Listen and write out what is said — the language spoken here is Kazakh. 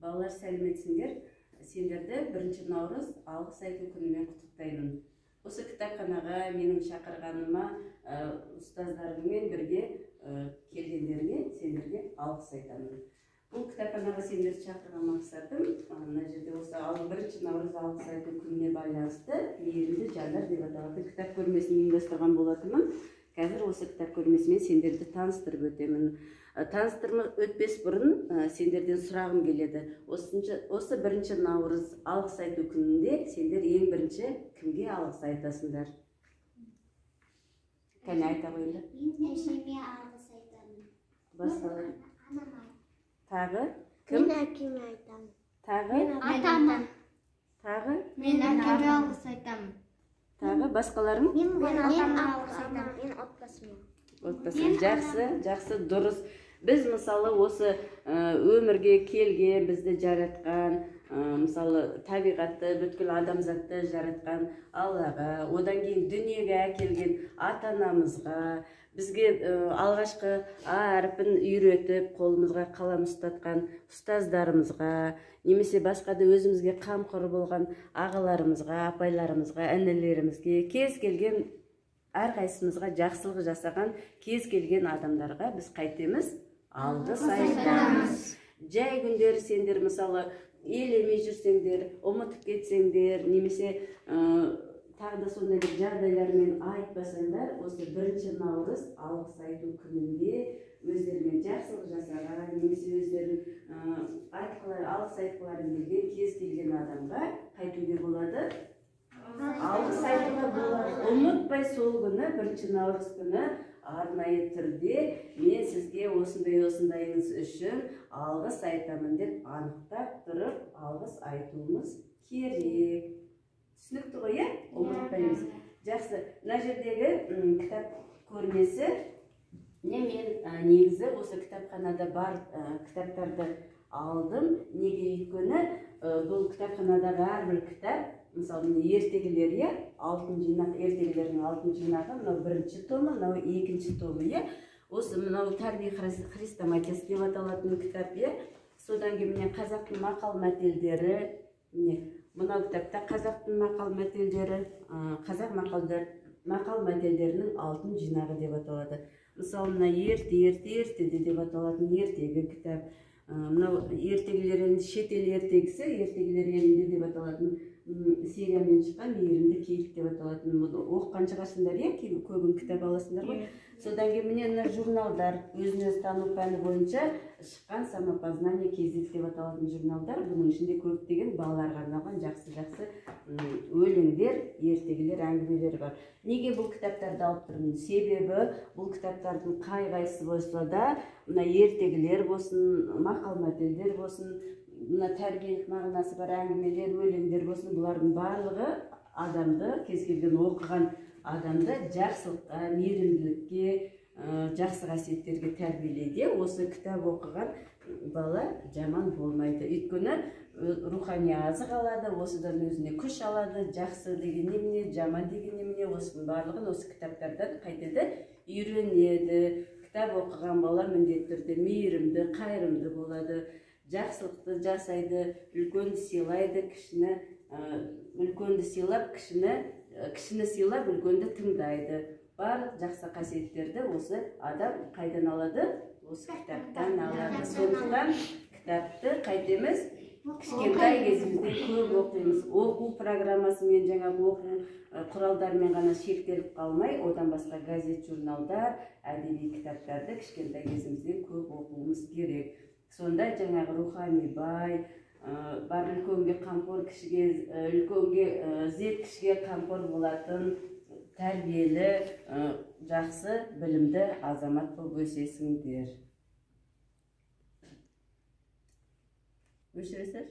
Балалар, сәлеметсіңдер. Сендерді 1 наурыз алғыс айту күнімен құттықтаймын. Осы кітапханаға менің шақырғаныма, ұстаздарыңмен бірге келгендеріңе сендерге алғыс айтамын. Бұл кітапханаға сендерді шақырған мақсатым, мына жерде осы 1 наурыз алғыс айту күніне байланысты мейірімді жандар деп аталатын кітап көрмесін ұйымдастырған болатынмын. Қазір осы кітап көрмесімен сендерді таныстырып өтемін. Таныстырып өтпес бұрын сендерден сұрағым келеді. Осы 1 наурыз алғыс айту күнінде сендер ең бірінші кімге алғыс айтасыңдар? Кәне, айта қойыңдар. Мен әжеме алғыс айтамын. Басқалар? Анама. Тағы? Кім? Мен әкеме айтамын. Тағы? Атама. Тағы? Мен әкеме алғыс айтамын. Тағы басқаларың? Мен атама алғыс айтамын. Мен отбасыма. Отбасыма. Жақсы, жақсы, дұрыс. Біз мысалы осы өмірге келген, бізді жаратқан, мысалы табиғатты, бүткіл адамзатты жаратқан Аллаға, одан кейін дүниеге әкелген ата-анамызға, бізге алғашқы А әрпін үйретіп, қолымызға қалам ұстатқан ұстаздарымызға, немесе басқа да өзімізге қамқор болған ағаларымызға, апайларымызға, інілерімізге, кез келген әрқайсымызға жақсылық жасаған кез келген адамдарға біз қайтеміз? Алғыс айтамыз. Жай күндері сендер мысалы елемей жүрсеңдер, ұмытып кетсеңдер, немесе тағы да сондай бір жағдайлармен айтпасаңдар, осы 1 наурыз алғыс айту күнінде өздеріне жақсылық жасаған, немесе өздерін алғыс айтқыларын келген кез келген адамға қайтуге болады? Алғыс айтуға болады. Ұмытпай сол күні, 1 наурыз күні арнайы түрде мен сізге осындай осындайыңыз үшін алғыс айтамын деп анықтап тұрып алғыс айтуымыз керек. Түсінікті ғой, иә? Ұмытпаймыз. Жақсы. Мына жердегі кітап көрмесі не, мен негізі осы кітапханада бар кітаптарды алдым. Неге? Өйткені бұл кітапханадағы әрбір кітап, мысалы міне ертегілер, иә, алтын жинақ, ертегілердің алтын жинағы, мынау 1 томы, мынау 2 томы, иә. Осы мынау тәрбие хрестоматиясы деп аталатын кітап, иә. Содан кейін міне қазақтың мақал мәтелдері, міне мынау кітапта қазақтың мақал мәтелдері, қазақ мақал мәтелдерінің алтын жинағы деп аталады. Мысалы мына ерте ерте ертеде деп аталатын ертегі кітап, мынау ертегілер елінде, шетел ертегісі, ертегілер елінде деп аталатын сериямен шыққан мейірімді киік деп аталатын. Бұны оқыған шығарсыңдар, иә, көбін кітап аласыңдар ғой. Содан кейін міне мына журналдар, өзін өзі тану пәні бойынша шыққан самопознание кезек деп аталатын журналдар. Бұның ішінде көптеген балаларға арналған жақсы-жақсы өлеңдер, ертегілер, әңгімелер бар. Неге бұл кітаптарды алып тұрмын? Себебі бұл кітаптардың қай-қайсысы болса да, мына ертегілер болсын, мақал мәтелдер болсын, мына тәрбиелік мағынасы бар әңгімелер, өлеңдер болсын, бұлардың барлығы адамды, кез келген оқыған адамды жақсылыққа, мейірімділікке, жақсы қасиеттерге тәрбиелейді. Осы кітап оқыған бала жаман болмайды. Өйткені рухани азық алады, осыдан өзіне күш алады, жақсы деген немене, жаман деген немене, осының барлығын осы кітаптардан қайтеді, үйренеді. Кітап оқыған бала міндетті түрде мейірімді, қайырымды болады, жақсылықты жасайды, үлкенді сыйлайды, кішіні, үлкенді сыйлап, кішіні сыйлап, үлкенді тыңдайды. Барлық жақсы қасиеттерді осы адам қайдан алады? Осы кітаптан алады. Сондықтан кітапты қайтеміз? Кішкентай кезімізде көп оқимыз. Оқу программасымен, жаңағы оқу құралдарымен ғана шектеліп қалмай, одан басқа газет, журналдар, әдеби кітаптарды кішкентай кезімізден көп оқуымыз керек. Сонда жаңағы рухани бай, бар үлкенге қамқор, кішіге, үлкенге ізет, кішіге қамқор болатын тәрбиелі, жақсы, білімді азамат болып өсесіңдер. Өшіресіздер?